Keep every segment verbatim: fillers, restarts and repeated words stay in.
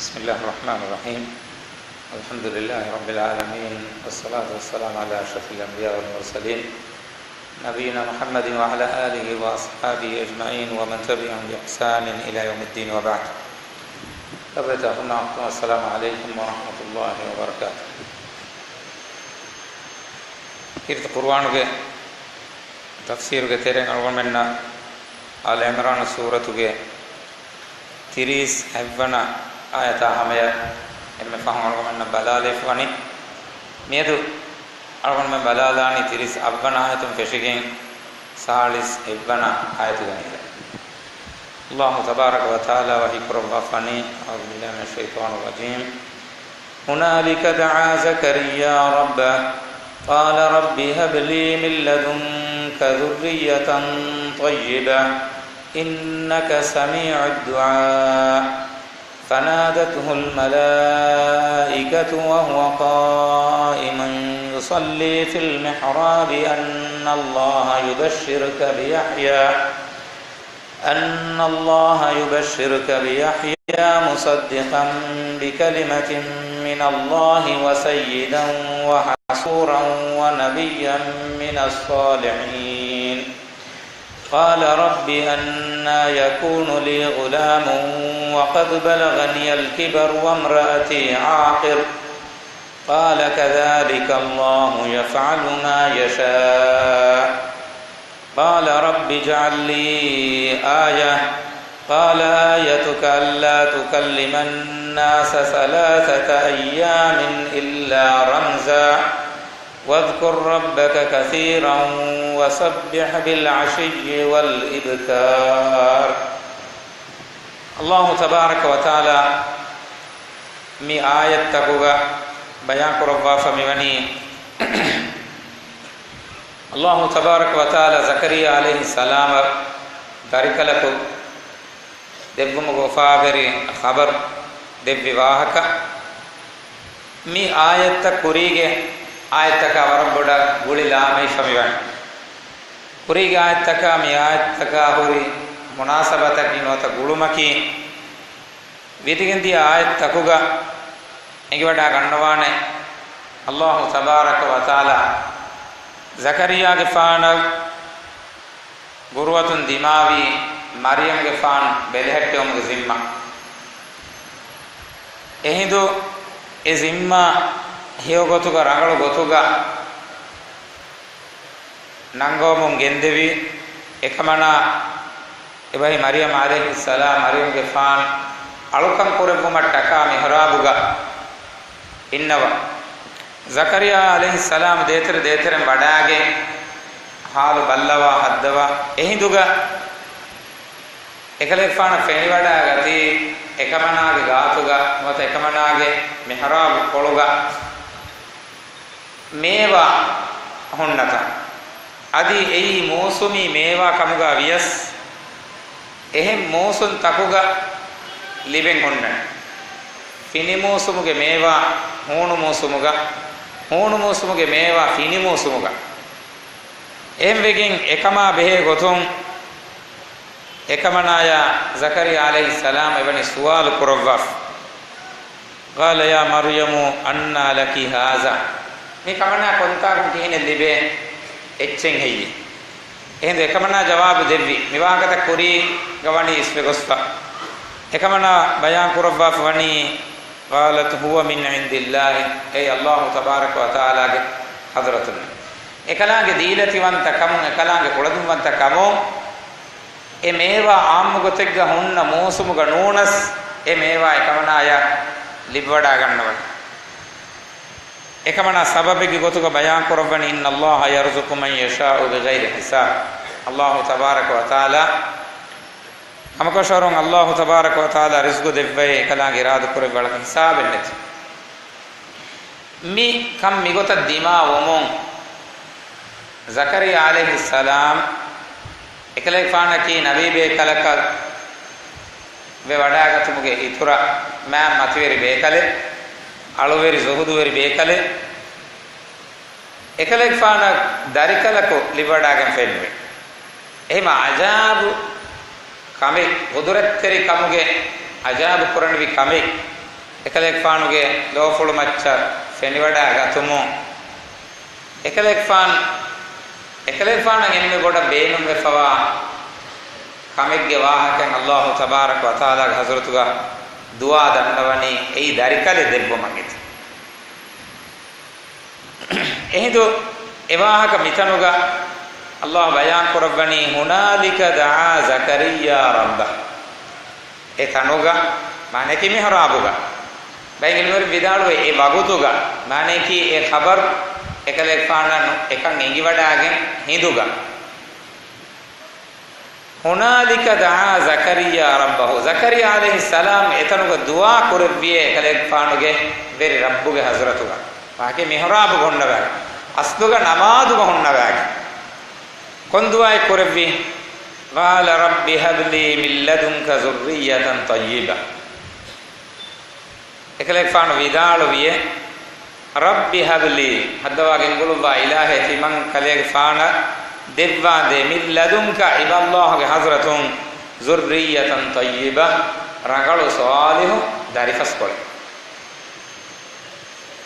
بسم الله الرحمن الرحيم. الحمد لله رب العالمين، والصلاة والسلام على أشرف الأنبياء والمرسلين، نبينا محمد وعلى آله وأصحابه أجمعين ومن تبعهم بإحسان إلى يوم الدين، وبعد. السلام عليكم ورحمة الله وبركاته. ކީރިތި ޤުރުއާނުގެ ތަފްސީރުގެ ތެރެއިން އަޅުގަނޑުމެންނަށް އާލު ޢިމްރާން ސޫރަތުގެ ތިރީސް އެއްވަނަ އާޔަތާ ހަމަޔަށް އެންމެ ފަހުން އަޅުގަނޑުމެންނަށް ބަލާލައިފަ ވަނީ. މިއަދު އަޅުގަނޑުމެން ބަލާލާނީ ތިރީސް އަށްވަނަ އާޔަތުން ފެށިގެން ސާޅީސް އެއްވަނަ އާޔަތުގަ މިހިރަ. ﷲ ތަބާރަކަ ވަތަޢާލާ ވަޙީ ކުރައްވާފަނީ، أعوذ بالله من الشيطان الرجيم. هنالك دعا زكريا ربه قال رب هب لي من لدنك ذرية طيبة إنك سميع الدعاء. فنادته الملائكة وهو قائم يصلي في المحراب أن الله يبشرك بيحيى أن الله يبشرك بيحيى مصدقا بكلمة من الله وسيدا وحصورا ونبيا من الصالحين. قال رب أنى يكون لي غلام وقد بلغني الكبر وامرأتي عاقر. قال كذلك الله يفعل ما يشاء. قال رب اجعل لي آية. قال آيتك ألا تكلم الناس ثلاثة أيام إلا رمزا. واذكر ربك كثيرا وسبح بالعشي والإبكار. ﷲ ތަބާރަކަ ވަތަޢާލާ މި އާޔަތްތަކުގަ ބަޔާން ކުރައްވާފަ މިވަނީ، ﷲ ތަބާރަކަ ވަތަޢާލާ ޒަކަރިއްޔާ ޢަލައިހިއްސަލާމަށް ދަރިކަލަކު ދެއްވުމުގެ އުފާވެރި ޚަބަރު ދެއްވި ވާހަކަ، މި އާޔަތްތައް ކުރީގެ އާޔަތްތަކާ ވަރަށް ބޮޑަށް ގުޅި ލާމެހިފަ މިވަނީ. ކުރީގެ އާޔަތްތަކާ މި އާޔަތްތަކާ ހުރި މުނާސަބަތަކީ ނުވަތަ ގުޅުމަކީ، ވިދިގެން ދިޔަ އާޔަތްތަކުގަ އެނގިވަޑާ ގަންނަވާނެ، ﷲ ތަބާރަކަ ވަތަޢާލާ ޒަކަރިއްޔާގެފާނަށް ގުރުއަތުން ދިމާވީ މަރްޔަމްގެފާނު ބެލެހެއްޓެވުމުގެ ޒިންމާ. އެހިނދު އެ ޒިންމާ ހެޔޮ ގޮތުގަ ރަނގަޅު ގޮތުގަ ނަންގަވަމުން ގެންދެވި، އެކަމަނާ އެބަހީ މަރްޔަމް ޢަލައިހިއްސަލާމް މަރްޔަމްގެފާނު އަޅުކަން ކުރެއްވުމަށްޓަކާ މިޙްރާބުގަ އިންނަވާ. ޒަކަރިއްޔާ ޢަލައިހިއްސަލާމް ދޭތެރެ ދޭތެރެން ވަޑާގެން ޙާލު ބައްލަވާ ހައްދަވާ އެހިނދުގަ އެކަލޭގެފާނަށް ފެނިވަޑާގަތީ އެކަމަނާގެ ގާތުގަ ނުވަތަ އެކަމަނާގެ މިޙްރާބު ކޮޅުގަ މޭވާ ހުންނަތާ، އަދި އެއީ މޫސުމީ މޭވާ ކަމުގަ ވިޔަސް، އެހެން މޫސުން ތަކުގަ ލިބެން ހުންނަނީ. ފިނި މޫސުމުގެ މޭވާ ހޫނު މޫސުމުގަ، ހޫނު މޫސުމުގެ މޭވާ ފިނި މޫސުމުގަ. އެހެންވެގެން އެކަމާ ބެހޭ ގޮތުން އެކަމަނާޔާ ޒަކަރިއްޔާ ޢަލައިހިއްސަލާމް އެވަނީ ސުވާލު ކުރައްވާފަ. قال يا مريم أنى لك هذا؟ މި ކަމަނާ ކޮންތާކުން ކިހިނެއް ލިބޭ؟ އެއްޗެއް ހެއްޔޭ؟ އެހިނދު އެކަމަނާ ޖަވާބު ދެއްވި، މި ވާހަކަތައް ކުރީގަ ވަނީ އިސްވެ ގޮސްފަ. އެކަމަނާ ބަޔާން ކުރައްވާފަ ވަނީ، قالت هو من عند الله، އެއީ ﷲ ތަބާރަކަ ވަތަޢާލާގެ ޙަޟްރަތުން. އެކަލާނގެ ދީލަތިވަންތަ ކަމުން، އެކަލާނގެ ކުޅަދުންވަންތަ ކަމުން، އެ މޭވާ އާއްމު ގޮތެއްގަ ހުންނަ މޫސުމުގަ ނޫނަސް، އެ މޭވާ އެކަމަނާޔަށް ލިބިވަޑާގަންނަވަނީ. އެކަމަނާ ސަބަބެއްގެ ގޮތުގަ ބަޔާން ކުރައްވަނީ، إن الله يرزق من يشاء بغير حساب. ﷲ ތަބާރަކަ ވަތަޢާލާ، ހަމަކަށަވަރުން ﷲ ތަބާރަކަ ވަތަޢާލާ ރިޒްގު ދެއްވައޭ އެކަލާނގެ އިރާދަ ކުރެއްވި ވަޅަކަށް ހިސާބެއް ނެތި. މި ކަން މިގޮތަށް ދިމާވުމުން، ޒަކަރިއްޔާ ޢަލައިހިއްސަލާމް އެކަލޭގެފާނަކީ ނަބީ ބޭކަލަކަށް ވެ ވަޑާގަތުމުގެ އިތުރަށް މާތް މަތިވެރި ބޭކަލެއް، އަޅުވެރި ޒުހުދުވެރި ބޭކަލެއް. އެކަލޭގެފާނަށް ދަރިކަލަކު ލިބިވަޑާގެންފައެއްނުވޭ. އެހެންވެ އަޖާބު ކަމެއް، ގުދުރަތްތެރި ކަމުގެ އަޖާބު ކުރަނިވި ކަމެއް، އެކަލޭގެފާނުގެ ލޯފުޅު މައްޗަށް ފެނިވަޑައިގަތުމުން، އެކަލޭގެފާން، އެކަލޭގެފާނަށް އެންމެ ބޮޑަށް ބޭނުންވެފަވާ ކަމެއްގެ ވާހަކައިން އައްލާހު ތަބާރަކަ ވަތަޢާލާގެ ޙަޟްރަތުގަ ދުޢާ ދަންނަވަނީ އެއީ ދަރިކަލެއް ދެއްވުމަށް އެދި. އެހިނދު އެ ވާހަކަ މިތަނުގަ އައްލާހު ބަޔާން ކުރައްވަނީ، هنالك دعا زكريا ربه. އެ ތަނުގަ، މާނައަކީ މިޙްރާބުގަ. ބައެއް ޢިލްމުވެރިން ވިދާޅުވޭ، އެ ވަގުތުގަ، މާނައަކީ އެ ޚަބަރު އެކަލޭގެފާނަށް އެކަން އެނގިވަޑައިގެން ހިނދުގަ. هنالك دعا زكريا ربه. ޒަކަރިއްޔާ ޢަލައިހިއްސަލާމް އެތަނުގަ ދުޢާ ކުރެއްވިއޭ އެކަލޭގެފާނުގެ ވެރި ރައްބުގެ ޙަޟްރަތުގަ. މާނައަކީ މިޙްރާބުގަ ހުންނަވާ، އަސްލުގަ ނަމާދުގަ ހުންނަވާގެން. ކޮން ދުޢާއެއް ކުރެއްވީ؟ قال رب هب لي من لدنك ذرية طيبة. އެކަލޭގެފާނު ވިދާޅުވިއޭ، رب هب لي، ހައްދަވާ ގެންގުޅުއްވާ އިލާހޭ، ތިމަން ކަލޭގެފާނަށް ދެއްވާނދޭ، من لدنك، އިބަ އައްލާހުގެ ޙަޟްރަތުން، ذرية طيبة، ރަނގަޅު ޞާލިޙު ދަރިފަސްކޮޅެއް.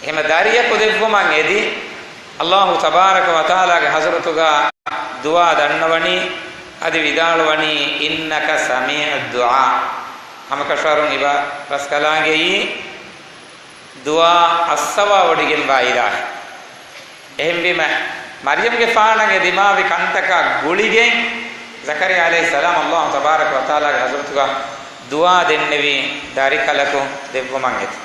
އެހެން ދަރިޔަކު ދެއްވުމަށް އެދި، އައްލާހު ތަބާރަކަ ވަތަޢާލާގެ ޙަޟްރަތުގަ ދުޢާ ދަންނަވަނީ، އަދި ވިދާޅުވަނީ، إنك سميع الدعاء. ހަމަކަށަވަރުން އިބަ ރަސްކަލާނގެއީ ދުޢާ އައްސަވާވޮޑިގެންވާ އިލާހެއް. އެހެންވީމަ، މަރްޔަމްގެފާނަށް އެ ދިމާވި ކަންތަކާ ގުޅިގެން، ޒަކަރިއްޔާ ޢަލައިހިއްސަލާމް އައްލާހު ތަބާރަކަ ވަތަޢާލާގެ ޙަޟްރަތުގަ ދުޢާ ދެންނެވީ ދަރިކަލަކު ދެއްވުމަށް އެދި.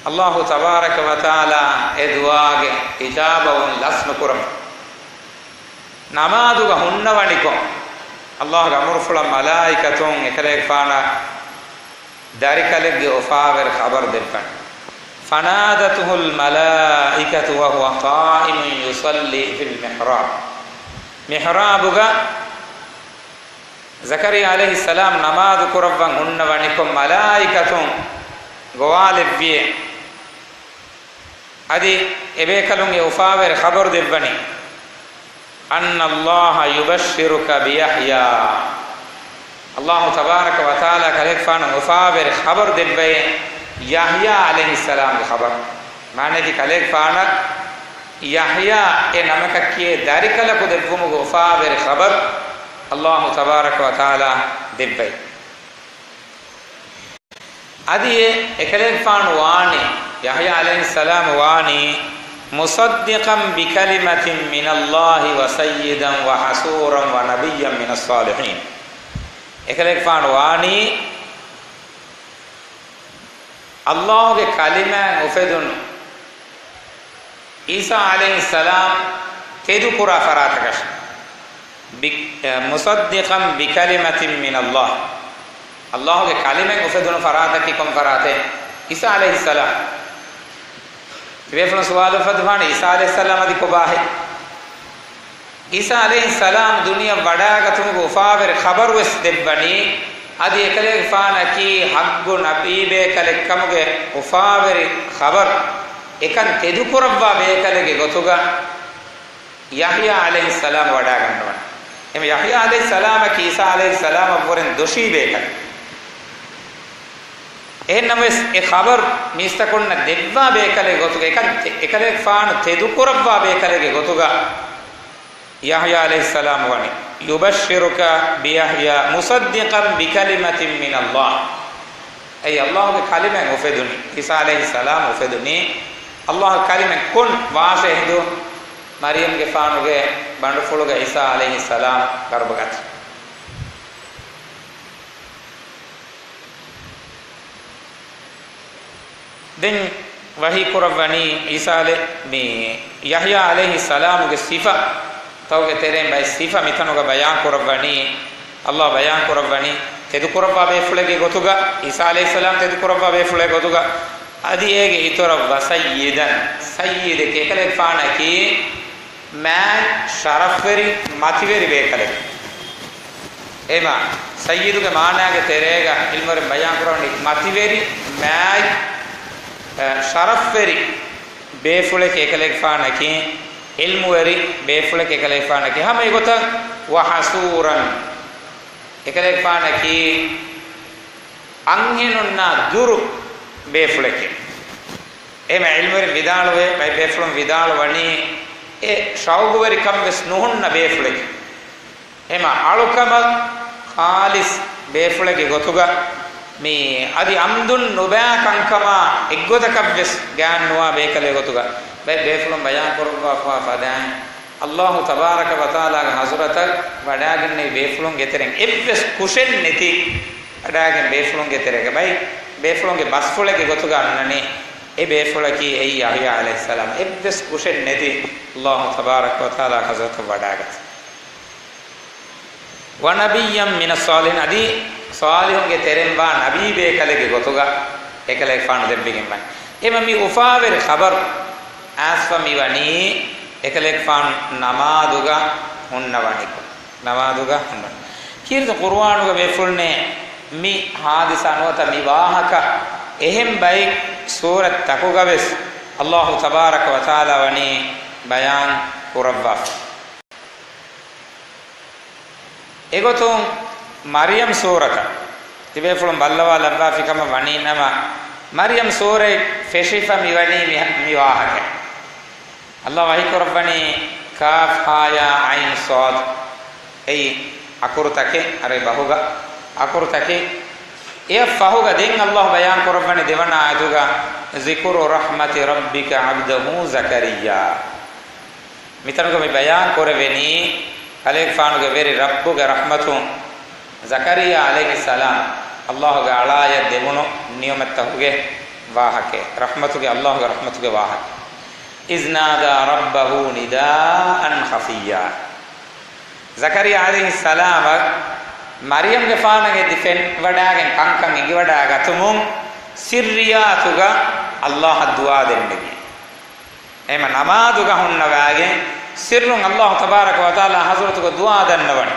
އައްލާހު ތަބާރަކަ ވަތަޢާލާ އެ ދުޢާގެ އިޖާބަވުން ލަސް ނުކުރަމު. ނަމާދުގަ ހުންނަވަނިކޮށް، އައްލާހުގެ އަމުރުފުޅަށް މަލާއިކަތުން އެކަލޭގެފާނަށް ދަރިކަލެއްގެ އުފާވެރި ޚަބަރު ދެއްވަން. فنادته الملائكة وهو قائم يصلي في المحراب. މިޙްރާބުގަ ޒަކަރިއްޔާ ޢަލައިހިއްސަލާމް ނަމާދު ކުރައްވަން ހުންނަވަނިކޮށް، މަލާއިކަތުން ގޮވާލެއްވިއޭ. އަދި އެބޭކަލުން އެ އުފާވެރި ޚަބަރު ދެއްވަނީ، أن الله يبشرك بيحيى. އައްލާހު ތަބާރަކަ ވަތަޢާލާ ކަލޭގެފާނު އުފާވެރި ޚަބަރު ދެއްވައޭ، ޔަޙްޔާ ޢަލައިހިއްސަލާމްގެ ޚަބަރު. މާނައަކީ ކަލޭގެފާނަށް ޔަޙްޔާ އެ ނަމަކަށް ކިޔޭ ދަރިކަލަކު ދެއްވުމުގެ އުފާވެރި ޚަބަރު އައްލާހު ތަބާރަކަ ވަތަޢާލާ ދެއްވައި. އަދި އެ އެކަލޭގެފާނު ވާނީ، ޔަޙްޔާ ޢަލައިހިއްސަލާމް ވާނީ، مصدقا بكلمة من الله وسيدا وحصورا ونبيا من الصالحين. އެކަލޭގެފާނު ވާނީ، އައްލާހުގެ ކަލިމައިން އުފެދުނު ޢީސާ ޢަލައިހިއްސަލާމް ތެދުކުރާ ފަރާތަކަށް، ބި-، އަ، مصدقا بكلمة من الله. އައްލާހުގެ ކަލިމައިން އުފެދުނު ފަރާތަކީ ކޮން ފަރާތެއް؟ ޢީސާ ޢަލައިހިއްސަލާމް. ތިބޭފުޅުން ސުވާލު އުފައްދަވާނެ، ޢީސާ ޢަލައިހިއްސަލާމް އަދި ކޮބާހޭ؟ ޢީސާ ޢަލައިހިއްސަލާމް ދުނިޔެއަށް ވަޑައިގަތުމުގެ އުފާވެރި ޚަބަރުވެސް ދެއްވަނީ، އަދި އެކަލޭގެފާނަކީ ޙައްޤު ނަބީބޭކަލެއްކަމުގެ އުފާވެރި ޚަބަރު އެކަން ތެދުކުރައްވާ ބޭކަލެއްގެ ގޮތުގަ ޔަޙްޔާ ޢަލައިހިއްސަލާމް ވަޑައިގަންނަވަން. އެހެން ޔަޙްޔާ ޢަލައިހިއްސަލާމަކީ ޢީސާ ޢަލައިހިއްސަލާމަށްވުރެން ދޮށީ ބޭކަލެއް. އެހެން ނަމަވެސް، އެ ޚަބަރު މީސްތަކުންނަށް ދެއްވާ ބޭކަލެއް ގޮތުގަ އެކަން ތެ-، އެކަލޭގެފާނު ތެދުކުރައްވާ ބޭކަލެއްގެ ގޮތުގަ ޔަޙްޔާ ޢަލައިހިއްސަލާމް ވަނީ، يبشرك بيحيى مصدقا بكلمة من الله. އެއީ އައްލާހުގެ ކަލިމައިން އުފެދުނީ، ޢީސާ ޢަލައިހިއްސަލާމް އުފެދުނީ އައްލާހުގެ ކަލިމައިން. ކުން ވާށޭ ހިނދު މަރްޔަމްގެފާނުގެ ބަނޑުފުޅުގަ ޢީސާ ޢަލައިހިއްސަލާމް ގަރުބަގަތީ. ދެން ވަޙީ ކުރައްވަނީ ޢީސާ ޢަލައި-، މި ޔަޙްޔާ ޢަލައިހިއްސަލާމުގެ ސިފަ، ތައުގެ ތެރެއިން ބައެއް ސިފަ މިތަނުގަ ބަޔާން ކުރައްވަނީ، އައްލާހު ބަޔާން ކުރައްވަނީ، ތެދުކުރައްވާ ބޭފުޅެއްގެ ގޮތުގަ، ޢީސާ ޢަލައިހިއްސަލާމް ތެދުކުރައްވާ ބޭފުޅެއް ގޮތުގަ، އަދި އޭގެ އިތުރަށް ވަސައްޔިދަން، ސައްޔިދެކޭ ކަލޭގެފާނަކީ، މާތް ޝަރަފްވެރި މަތިވެރި ބޭކަލެއް. އެމާ، ސައްޔިދުގެ މާނާގެ ތެރޭގަ ޢިލްމުވެރިން ބަޔާން ކުރަނީ މަތިވެރި، މާތް، އަ، ޝަރަފްވެރި ބޭފުޅެކޭ ކަލޭގެފާނަކީ، ޢިލްމުވެރި ބޭފުޅެކޭ ކަލޭގެފާނަކީ، ހަމަ އެގޮތަށް ވަޙަސޫރަން. އެކަލޭގެފާނަކީ އަންހެނުންނާ ދުރު ބޭފުޅެކޭ. އެހެމަ ޢިލްމުވެރިން ވިދާޅުވޭ، ބައެއް ބޭފުޅުން ވިދާޅުވަނީ އެ ޝައުގުވެރިކަން ވެސް ނުހުންނަ ބޭފުޅެކޭ. އެހެމަ އަޅުކަމަށް ޚާލިޞް ބޭފުޅެއްގެ ގޮތުގަ މި އަދި އަމްދުން ނުބައި ކަންކަމާ އެއްގޮތަކަށް ވެސް ގާތް ނުވާ ބޭކަލެއް ގޮތުގަ ބައެއް ބޭފުޅުން ބަޔާން ކުރައްވާފާ ފަދައިން، އައްލާހު ތަބާރަކަ ވަތަޢާލާގެ ޙަޟްރަތަށް ވަޑާގެންނެވި ބޭފުޅުންގެ ތެރެއިން އެއްވެސް ކުށެއް ނެތި ވަޑާގެން ބޭފުޅުންގެ ތެރޭގަ ބައި ބޭފުޅުންގެ ބަސްފުޅެއްގެ ގޮތުގަ އަންނަނީ އެ ބޭފުޅަކީ އެއީ ޔަޙްޔާ ޢަލައިހިއްސަލާމް. އެއްވެސް ކުށެއް ނެތި އައްލާހު ތަބާރަކަ ވަތަޢާލާ ޙަޟްރަތަށް ވަޑާގަތީ. ވަނަބިއްޔަން މިނައްޞާލިޙީން، އަދި ޞާލިޙުންގެ ތެރެއިން ވާ ނަބީ ބޭކަލެއްގެ ގޮތުގަ އެކަލޭގެފާނު ދެއްވިގެން ވަނީ. އެހެމަ މި އުފާވެރި ޚަބަރު އައިސްފަ މިވަނީ އެކަލޭގެފާނު ނަމާދުގަ ހުންނަވަނިކޮށް. ނަމާދުގަ ހުންނަވަނި. ކީރިތި ޤުރުއާނުގަ ބޭފުޅުންނޭ މި ޙާދިސާ ނުވަތަ މި ވާހަކަ އެހެން ބައެއް ސޫރަތްތަކުގަ ވެސް އައްލާހު ތަބާރަކަ ވަތަޢާލާ ވަނީ ބަޔާން ކުރައްވާފަ. އެގޮތުން މަރްޔަމް ސޫރަތަށް ތިބޭފުޅުން ބައްލަވާލައްވާފި ކަމަށް ވަނީ ނަމަ، މަރްޔަމް ސޫރަތް ފެށިފަ މިވަނީ މި، މި ވާހަކަ. އައްލާ ވަޙީ ކުރައްވަނީ ކާފް ހާ ޔާ ޢައިން ޞާދު. އެއީ އަކުރުތަކެއް، އަރަބި ބަހުގަ އަކުރުތަކެއް. އެއަށް ފަހުގަ ދެން އައްލާ ބަޔާން ކުރައްވަނީ ދެވަނަ އާޔަތުގަ، ذكر رحمة ربك عبده زكريا. މިތަނުގަ މި ބަޔާން ކުރެވެނީ، ކަލޭގެފާނުގެ ވެރި ރައްބުގެ ރަޙްމަތުން ޒަކަރިއްޔާ ޢަލައިހިއްސަލާމް އައްލާހުގެ އަޅާޔަށް ދެވުނު ނިޢުމަތްތަކުގެ ވާހަކަ، ރަޙްމަތުގެ، އައްލާހުގެ ރަޙްމަތުގެ ވާހަކަ. إذ نادى ربه نداء خفيا. ޒަކަރިއްޔާ ޢަލައިހިއްސަލާމަށް މަރްޔަމްގެފާނަށް އެދި ފެންވަޑާގެން ކަންކަން އެނގިވަޑާ ގަތުމުން ސިއްރިއްޔާތުގަ އައްލާހަށް ދުޢާ ދެންނެވި. އެހެމަ ނަމާދުގަ ހުންނަވާގެން ސިއްރުން އައްލާހު ތަބާރަކަ ވަތަޢާލާ ޙަޟްރަތުގަ ދުޢާ ދަންނަވަން.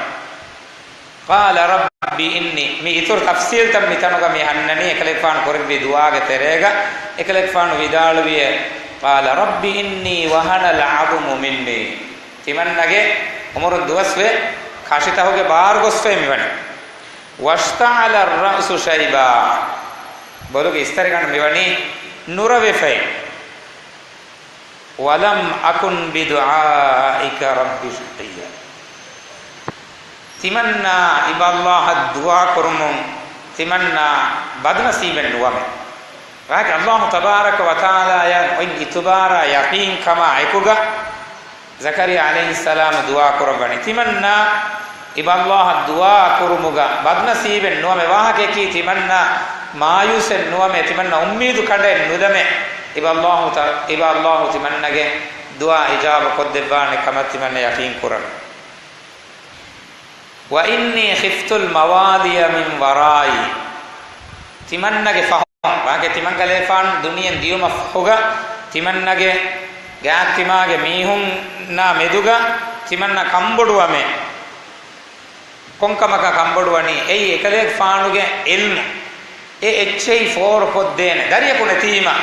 قال رب إني، މި އިތުރު ތަފްޞީލްތައް މި ތަނުގަ މި އަންނަނީ އެކަލޭގެފާނު ކުރެއްވި ދުޢާގެ ތެރޭގަ. އެކަލޭގެފާނު ވިދާޅުވިއޭ، قال رب إني وهن العظم مني. ތިމަންނަގެ އުމުރުން ދުވަސްވެ، ކަށިތަހުގެ ބާރު ގޮސްފައި މިވަނީ. واشتعل الرأس شيبا. ބޮލުގެ އިސްތަށިގަނޑު މިވަނީ ނުރަވެފައި. ولم أكن بدعائك رب شقيا. ތިމަންނާ އިބަ އައްލާހަށް ދުޢާ ކުރުމުން ތިމަންނާ ބަދުނަސީބެއް ނުވަމޭ. ވާހަކަ އައްލާހު ތަބާރަކަ ވަތަޢާލާޔަށް އޮތް އިތުބާރާ ޔަޤީން ކަމާ އެކުގަ ޒަކަރިއްޔާ ޢަލައިހިއްސަލާމް ދުޢާ ކުރައްވަނީ. ތިމަންނާ އިބަ އައްލާހަށް ދުޢާ ކުރުމުގަ ބަދުނަސީބެއް ނުވަމޭ. ވާހަކައަކީ ތިމަންނާ މާޔޫސެއް ނުވަމޭ، ތިމަންނަ އުއްމީދު ކަނޑައެއް ނުދަމޭ. އިބަ އައްލާހު ތަ-، އިބަ އައްލާހު ތިމަންނަގެ ދުޢާ އިޖާބަ ކޮށްދެއްވާނެ ކަމަށް ތިމަންނަ ޔަޤީން ކުރަން. وإني خفت الموالي من ورائي. ތިމަންނަގެ ފަހުން، ވާގެ ތިމަން ކަލޭފާނު ދުނިޔެން ދިޔުމަށް ފަހުގަ، ތިމަންނަގެ ގާތްތިމާގެ މީހުންނާ މެދުގަ ތިމަންނަ ކަންބޮޑުވަމޭ. ކޮންކަމަކަށް ކަންބޮޑުވަނީ؟ އެއީ އެކަލޭގެފާނުގެ ޢިލްމު. އެ އެއްޗެހި ފޯރުކޮށްދޭނެ ދަރިޔަކު ނެތީމަ،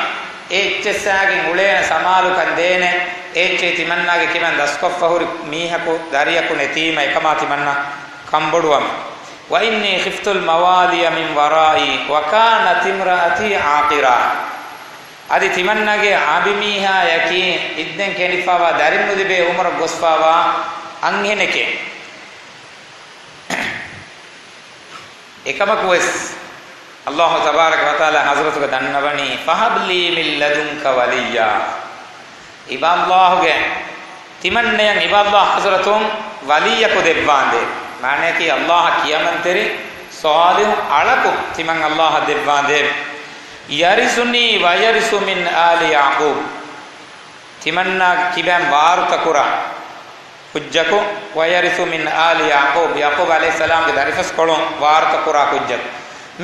އެ އެއްޗެއްސާގެން އުޅޭނެ ސަމާލުކަން ދޭނެ، އެ އެއްޗެހި ތިމަންނާގެ ކިބައިން ދަސްކޮށްފަ ހުރި މީހަކު ދަރިޔަކު ނެތީމަ، އެކަމާ ތިމަންނަ ކަންބޮޑުވަމޭ. وإني خفت الموالي من ورائي وكانت امرأتي عاقرا. އަދި ތިމަންނަގެ އަނބިމީހާޔަކީ އިއްދަން ކެނޑިފައިވާ ދަރިން ނުލިބޭ އުމުރަށް ގޮސްފައިވާ އަންހެނެކޭ. އެކަމަކުވެސް، އައްލާހު ތަބާރަކަ ވަތަޢާލާ ޙަޟްރަތުގަ ދަންނަވަނީ، فهب لي من لدنك وليا. އިބަ އައްލާހުގެ ތިމަންނަޔަށް އިބަ އައްލާހު ޙަޟްރަތުން ވަލިއްޔަކު ދެއްވާނދޭ. މާނައަކީ، އައްލާހަށް ކިޔަމަންތެރި ޞާލިޙު އަޅަކު ތިމަން އައްލާހަށް ދެއްވާނދޭ. يرثني ويرث من آل يعقوب. ތިމަންނާގެ ކިބައިން ވާރުތަކުރާ ކުއްޖަކު، ويرث من آل يعقوب، ޔަޢުޤޫބް ޢަލައިހިއްސަލާމްގެ ދަރިފަސްކޮޅުން ވާރުތަކުރާ ކުއްޖަކު.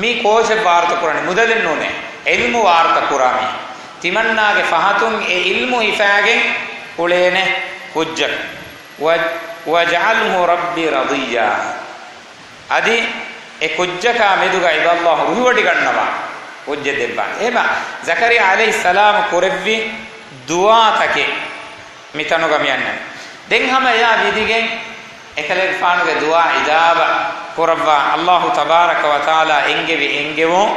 މީ ކޯޗެއް ވާރުތަކުރަނީ؟ މުދަލެއް ނޫނޭ. ޢިލްމު ވާރުތަކުރާ މީ. ތިމަންނާގެ ފަހަތުން އެ ޢިލްމު ހިފާގެން އުޅޭނެ ކުއްޖަކު. و، واجعله رب رضيا. އަދި އެ ކުއްޖަކާ މެދުގައި އިބަ އައްލާހު ރުހިވޮޑިގަންނަވާ ކުއްޖެއް ދެއްވާނެ. އެހެމަ ޒަކަރިއްޔާ ޢަލައިހިއްސަލާމް ކުރެއްވި ދުޢާތަކެއް މިތަނުގަ މިއަންނަނީ. ދެން ހަމަ އެއާ ވިދިގެން އެކަލޭގެފާނުގެ ދުޢާ އިޖާބަ ކުރައްވާ އައްލާހު ތަބާރަކަ ވަތަޢާލާ އެންގެވި އެންގެވުން،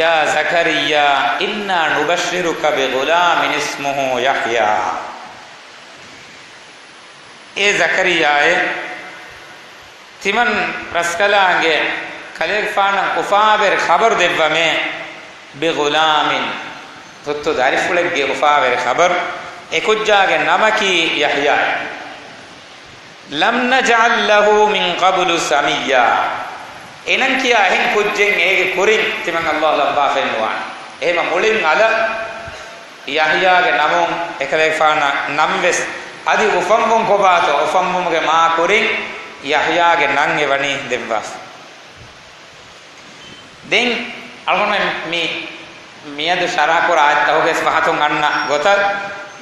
يا زكريا إنا نبشرك بغلام اسمه يحيى. އޭ ޒަކަރިއްޔާއޭ، ތިމަން ރަސްކަލާނގެ ކަލޭގެފާނަށް އުފާވެރި ޚަބަރު ދެއްވަމޭ، بغلام، ތުއްތު ދަރިފުޅެއްގެ އުފާވެރި ޚަބަރު، އެކުއްޖާގެ ނަމަކީ ޔަޙްޔާ. لم نجعل له من قبل سميا. އެނަން ކިޔާ އެހެން ކުއްޖެއް އޭގެ ކުރިން ތިމަން އައްލާހު ލައްވާފައެއް ނުވާނެ. އެހެމަ މުޅިން އަލަށް ޔަޙްޔާގެ ނަމުން އެކަލޭގެފާނަށް ނަން ވެސް އަދި އުފަންވުން ކޮބާތޯ އުފަންވުމުގެ މާ ކުރިން ޔަޙްޔާގެ ނަން އެ ވަނީ ދެއްވާފަ. ދެން އަޅުގަނޑުމެން މި މިއަދު ޝަރަޙަކުރާ އާޔަތްތަކުގެ ފަހަތުން އަންނަ ގޮތަށް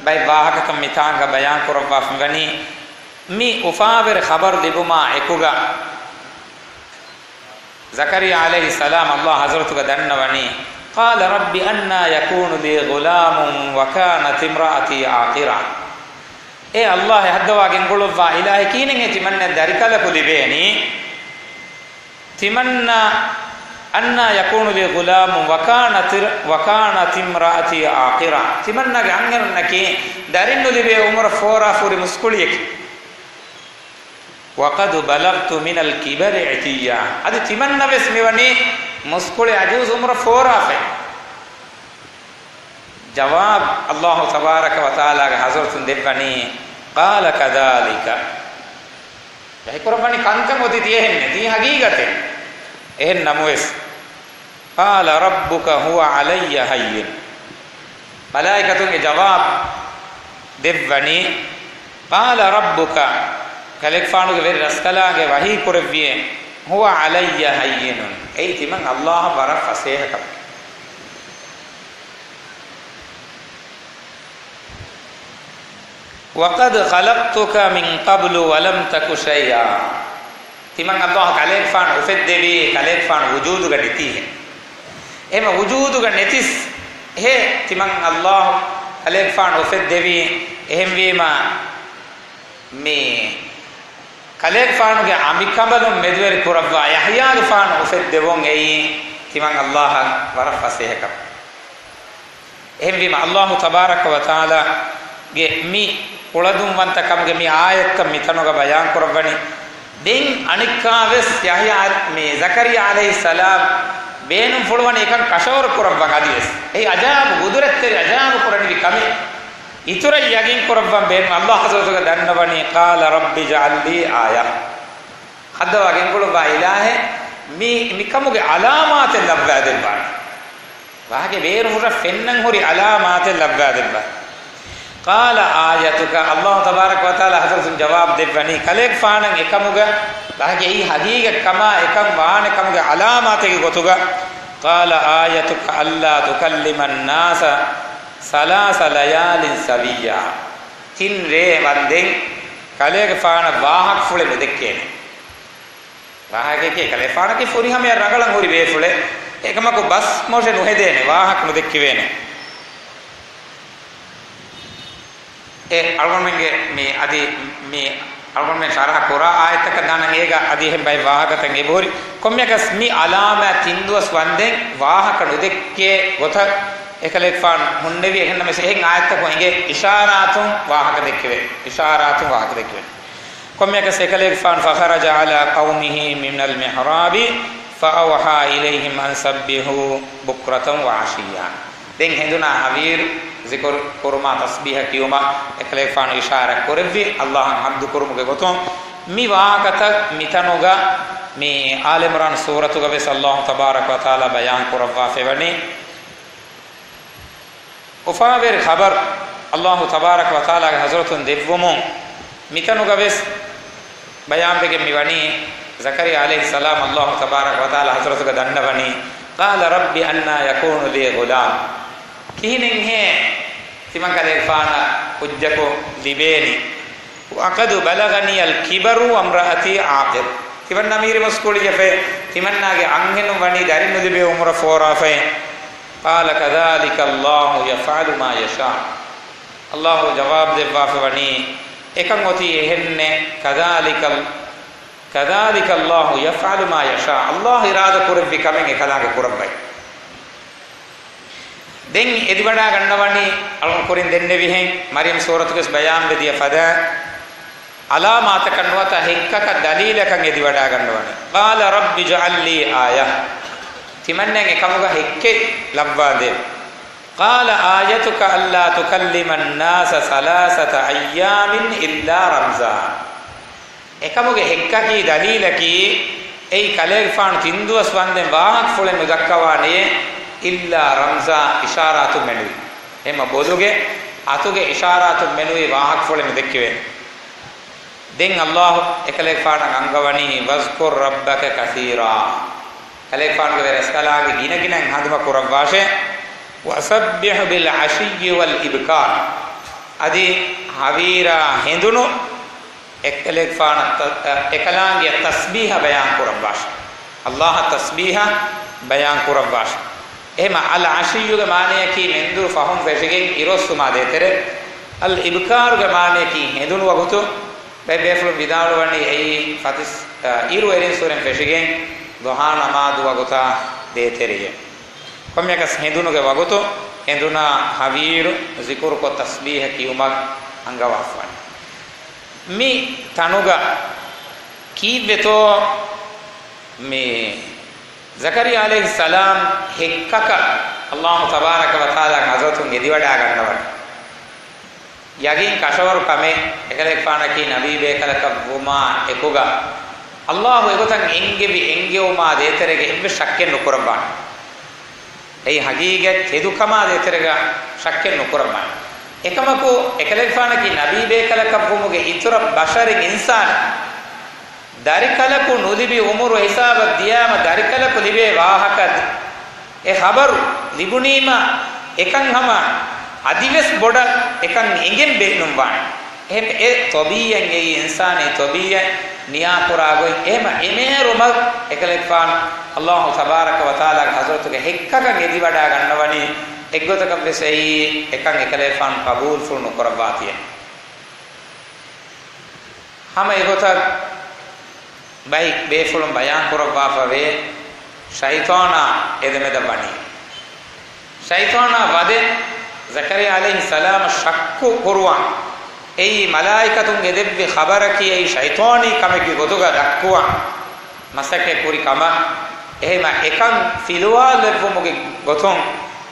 ބައެއް ވާހަކަތައް މިތާނގަ ބަޔާން ކުރައްވާފަ މިވަނީ، މި އުފާވެރި ޚަބަރު ލިބުމާ އެކުގަ ޒަކަރިއްޔާ ޢަލައިހިއްސަލާމް އައްލާހު ޙަޟްރަތުގަ ދަންނަވަނީ، قال رب أنى يكون لي غلام وكانت امرأتي عاقرا. އޭ އައްލާހު ހައްދަވާ ގެންގުޅުއްވާ އިލާހޭ، ކިހިނެއްހޭ ތިމަންނަ ދަރިކަލަކު ލިބޭނީ؟ ތިމަންނަ، أنى يكون لي غلام وكانت، وكانت امرأتي عاقرا. ތިމަންނަގެ އަންހެނުންނަކީ ދަރިން ނުލިބޭ އުމުރަށް ފޯރާފަ ހުރި މުސްކުޅިއެކޭ. وقد بلغت من الكبر عتيا. އަދި ތިމަންނަ ވެސް މިވަނީ މުސްކުޅި އަޖޫޒު އުމުރަށް ފޯރާފައި. ޖަވާބު އައްލާހު ތަބާރަކަ ވަތަޢާލާގެ ޙަޟްރަތުން ދެއްވަނީ، قال كذلك. ވަޙީކުރައްވަނީ ކަންކަން އޮތީ ތިޔަހެންނޭ، ތީ ޙަޤީޤަތެއް. އެހެން ނަމަވެސް، قال ربك هو علي هين. މަލާއިކަތުންގެ ޖަވާބު ދެއްވަނީ، قال ربك، ކަލޭގެފާނުގެ ވެރި ރަސްކަލާނގެ ވަޙީ ކުރެއްވިއޭ، هو علي هين، އެއީ ތިމަން އައްލާހަށް ވަރަށް ފަސޭހަ ކަމެއް. وقد خلقتك من قبل ولم تك شيئا. ތިމަން އައްލާހު ކަލޭގެފާނު އުފެއްދެވީ، ކަލޭގެފާނު ވުޖޫދުގަ ނެތީހެން. އެހެމަ ވުޖޫދުގަ ނެތިސް ހޭ ތިމަން އައްލާހު ކަލޭގެފާނު އުފެއްދެވީ. އެހެންވީމަ، މި ކަލޭގެފާނުގެ އަނބިކަނބަލުން މެދުވެރި ކުރައްވާ ޔަޙްޔާގެފާނު އުފެއްދެވުން އެއީ ތިމަން އައްލާހަށް ވަރަށް ފަސޭހަކަމެއް. އެހެންވީމަ، އައްލާހު ތަބާރަކަ ވަތަޢާލާގެ މި ކުޅަދުންވަންތަކަމުގެ މި އާޔަތްތައް މިތަނުގަ ބަޔާން ކުރައްވަނީ. ދެން އަނެއްކާވެސް ޔަޙްޔާ، މި ޒަކަރިއްޔާ ޢަލައިހިއްސަލާމް ބޭނުންފުޅުވަނީ އެކަން ކަށަވަރު ކުރައްވަން އަދިވެސް. އެއީ އަޖާއިބު ގުދުރަތްތެރި އަޖާއިބު ކުރަނިވި ކަމެއް. އިތުރަށް ޔަގީން ކުރައްވަން ބޭނުން. އައްލާހު ޙަޟްރަތުގަ ދަންނަވަނީ، قال رب اجعل لي آية. ހައްދަވާ ގެންގުޅުއްވާ އިލާހޭ، މި، މިކަމުގެ ޢަލާމާތެއް ލައްވާދެއްވާނެ. ވާހަކަ ބޭރު ހުރަ ފެންނަން ހުރި ޢަލާމާތެއް ލައްވާދެއްވާ. قال آيتك، އައްލާހު ތަބާރަކަ ވަތަޢާލާ ޙަޟްރަތުން ޖަވާބު ދެއްވަނީ، ކަލޭގެފާނަށް އެކަމުގަ، ވާހަކަ އެއީ ހަގީގަތް ކަމާ އެކަން ވާނެ ކަމުގެ ޢަލާމާތެއްގެ ގޮތުގަ، قال آيتك ألا تكلم الناس ثلاث ليال سويا. ތިން ރޭ ވަންދެން ކަލޭގެފާނަށް ވާހަކަފުޅެއް ނުދެއްކޭނެ. ވާހަކައެކޭ، ކަލޭގެފާނަކީ ފުރިހަމަޔަށް ރަނގަޅަށް ހުރި ބޭފުޅެއް. އެކަމަކު ބަސް މޮށެ ނުހެދޭނެ، ވާހަކަ ނުދެއްކެވޭނެ. އެ އަޅުގަނޑުމެންގެ މި އަދި މި އަޅުގަނޑުމެން ޝަރަޙަ ކުރާ އާޔަތަކަށް ދާނަން އޭގަ އަދި އެހެން ބައެއް ވާހަކަތައް އެބަހުރި. ކޮންމެއަކަސް މި ޢަލާމާތް ތިން ދުވަސް ވަންދެން ވާހަކަ ނުދެއްކޭ ގޮތަށް އެކަލޭގެފާނު ހުންނެވި. އެހެންނަމަވެސް އެހެން އާޔަތަކުން އެނގޭ އިޝާރާތުން ވާހަކަ ދެއްކެވޭ، އިޝާރާތުން ވާހަކަ ދެއްކެވޭ. ކޮންމެއަކަސް އެކަލޭގެފާނު فخرج على قومه من المحراب فأوحى إليهم أن سبحوا بكرة وعشيا. ދެން ހެނދުނާ ހަވީރު ޒިކުރު ކުރުމާ ތަސްބީޙަ ކިޔުމަށް އެކަލޭގެފާނު އިޝާރާތް ކުރެއްވި އައްލާހަށް ޙަމްދު ކުރުމުގެ ގޮތުން. މި ވާހަކަތައް މިތަނުގަ މި އާލި ޢިމްރާން ސޫރަތުގަ ވެސް އައްލާހު ތަބާރަކަ ވަތަޢާލާ ބަޔާން ކުރައްވާފައިވަނީ. އުފާވެރި ޚަބަރު އައްލާހު ތަބާރަކަ ވަތަޢާލާގެ ޙަޟްރަތުން ދެއްވުމުން މިތަނުގަ ވެސް ބަޔާންވެގެން މިވަނީ، ޒަކަރިއްޔާ ޢަލައިހިއްސަލާމް އައްލާހު ތަބާރަކަ ވަތަޢާލާ ޙަޟްރަތުގަ ދަންނަވަނީ، قال رب أنى يكون لي غلام. ކިހިނެއްހޭ ތިމަން ކަލޭގެފާނަށް ކުއްޖަކު ލިބޭނީ؟ وقد بلغني الكبر وامرأتي عاقر. ތިމަންނާ މީރި މުސްކުޅިއަށްފައި، ތިމަންނާގެ އަންހެނުން ވަނީ ދަރިން ނުލިބޭ އުމުރަށް ފޯރާފައި. قال كذلك الله يفعل ما يشاء. އައްލާހު ޖަވާބު ދެއްވާފަ ވަނީ، އެކަން އޮތީ އެހެންނޭ، كذلك، كذلك الله يفعل ما يشاء. ﷲ އިރާދަ ކުރެއްވި ކަމެއް އެކަލާނގެ ކުރައްވައި. ދެން އެދިވަޑާ ގަންނަވަނީ އަޅުން ކުރިން ދެންނެވިހެން، މަރްޔަމް ސޫރަތުގަވެސް ބަޔާންވެ ދިޔަ ފަދަ އަލާމާތަކަށް ނުވަތަ ހެއްކަކަށް ދަލީލަކަށް އެދިވަޑާ ގަންނަވަނީ. قال رب اجعل لي آية. ތިމަންނައަށް އެކަމުގަ ހެއްކެއް ލައްވާދޭ. قال آيتك ألا تكلم الناس ثلاثة أيام إلا رمزا. އެކަމުގެ ހެއްކަކީ ދަލީލަކީ، އެއީ ކަލޭގެފާނު ތިން ދުވަސް ވަންދެން ވާހަކަފުޅެއް ނުދައްކަވާނެޔޭ، إلا رمزا، އިޝާރާތުން މެނުވީ. އެހެންމަ ބޮލުގެ އަތުގެ އިޝާރާތުން މެނުވީ، ވާހަކަފުޅެއް ނުދެއްކެވޭނެ. ދެން ﷲ އެކަލޭގެފާނަށް އަންގަވަނީ، واذكر ربك كثيرا. ކަލޭގެފާނުގެ ވެރިރަސްކަލާނގެ ގިނަގިނައިން ހަނދުމަ ކުރައްވާށޭ. وسبح بالعشي والإبكار. އަދި ހަވީރާ ހެނދުނު އެކަލޭގެފާނަށް ތަ-، އެކަލާނގެއަށް ތަސްބީހަ ބަޔާން ކުރައްވާށޭ. ﷲ އަށް ތަސްބީހަ ބަޔާން ކުރައްވާށޭ. އެހެމަ އަލް ޢަޝިއްޔުގެ މާނަޔަކީ މެންދުރު ފަހުން ފެށިގެން އިރުއޮއްސުމާ ދޭތެރޭ. އަލް އިބްކާރުގެ މާނަޔަކީ ހެނދުނު ވަގުތު. ބައެއް ބޭފުޅުން ވިދާޅުވަނީ އެއީ ފަތިސް، އިރު އެރިން ސުރެން ފެށިގެން ޟުޙާ ނަމާދު ވަގުތާ ދޭތެރެޔޭ. ކޮންމެއަކަސް ހެނދުނުގެ ވަގުތު ހެނދުނާ ހަވީރު ޒިކުރުކޮށް ތަސްބީހަ ކިޔުމަށް އަންގަވާފަވަނީ. މި ތަނުގަ ކީއްވެތޯ މި ޒަކަރިއްޔާ ޢަލައިހިއްސަލާމް ހެއްކަކަށް ﷲ ތަބާރަކަ ވަތަޢާލާ ޙަޟްރަތުން އެދިވަޑާގަންނަވަނީ. ޔަގީން ކަށަވަރު ކަމެއް، އެކަލޭގެފާނަކީ ނަބީ ބޭކަލަކަށް ވުމާ އެކުގަ، ﷲ އެގޮތަށް އެންގެވި އެންގެވުމާ ދޭތެރޭގަ އެއްވެސް ޝައްކެއް ނުކުރައްވާނެ. އެއީ ހަގީގަތް ތެދުކަމާ ދޭތެރޭގަ ޝައްކެއް ނުކުރައްވާނެ. އެކަމަކު، އެކަލޭގެފާނަކީ ނަބީ ބޭކަލަކަށްވުމުގެ އިތުރަށް ބަޝަރެއް އިންސާނެއް. ދަރިކަލަކު ނުލިބި އުމުރު ހިސާބަށް ދިޔާމަ، ދަރިކަލަކު ލިބޭ ވާހަކަ އެ ޚަބަރު ލިބުނީމަ، އެކަން ހަމަ އަދިވެސް ބޮޑަށް އެކަން އެނގެން ބޭނުންވާނެ. އެހެން އެ ތަބީޢަތް އެއީ އިންސާނީ ތަބީޢަތް ނިޔާކުރާ ގޮތް. އެހެމަ އެމޭރުމަށް އެކަލޭގެފާނު ﷲ ތަބާރަކަ ވަތަޢާލާގެ ޙަޟްރަތުގެ ހެއްކަކަށް އެދިވަޑާ ގަންނަވަނީ، އެއްގޮތަކަށްވެސް އެއީ އެކަން އެކަލޭގެފާނު ޤަބޫލުފުޅު ނުކުރައްވާތީއެއް. ހަމަ އެގޮތަށް ބައި ބޭފުޅުން ބަޔާން ކުރައްވާފަވޭ، ޝައިޠާނާ އެދެމެދަށް ވަނީ. ޝައިޠާނާ ވަދެ ޒަކަރިއްޔާ ޢަލައިހިއްސަލާމަށް ޝައްކު ކުރުވާ، އެއީ މަލާއިކަތުން އެދެއްވި ޚަބަރަކީ އެއީ ޝައިޠާނީ ކަމެއްގެ ގޮތުގަ ދައްކުވާ މަސައްކަތް ކުރި ކަމަށް. އެހެމަ އެކަން ފިލުވާލެއްވުމުގެ ގޮތުން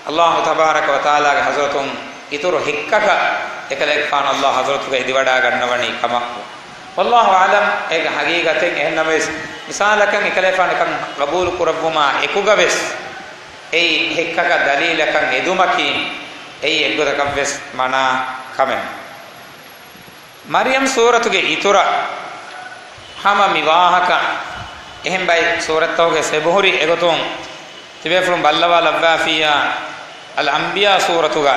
ﷲ ތަބާރަކަ ވަތަޢާލާގެ ޙަޟްރަތުން އިތުރު ހެއްކަކަށް އެކަލޭގެފާނު ﷲ ޙަޟްރަތުގަ އެދިވަޑާ ގަންނަވަނީ ކަމަށް. ވައްލާހު އަޢުލަމް، އޭގެ ހަގީގަތެއް އެހެން ނަމަވެސް، މިސާލަކަށް އެކަލޭފާނު އެކަން ޤަބޫލު ކުރައްވުމާ އެކުގަވެސް، އެއީ ހެއްކަކަށް ދަލީލަކަށް އެދުމަކީ، އެއީ އެއްގޮތަކަށްވެސް މަނާ ކަމެއް. މަރްޔަމް ސޫރަތުގެ އިތުރަށް ހަމަ މި ވާހަކަ އެހެން ބައި ސޫރަތްތަކުގެ އެބަހުރި އެގޮތުން ތިބޭފުޅުން ބައްލަވާ ލައްވާފިއްޔާ، އަލް އަންބިޔާ ސޫރަތުގަ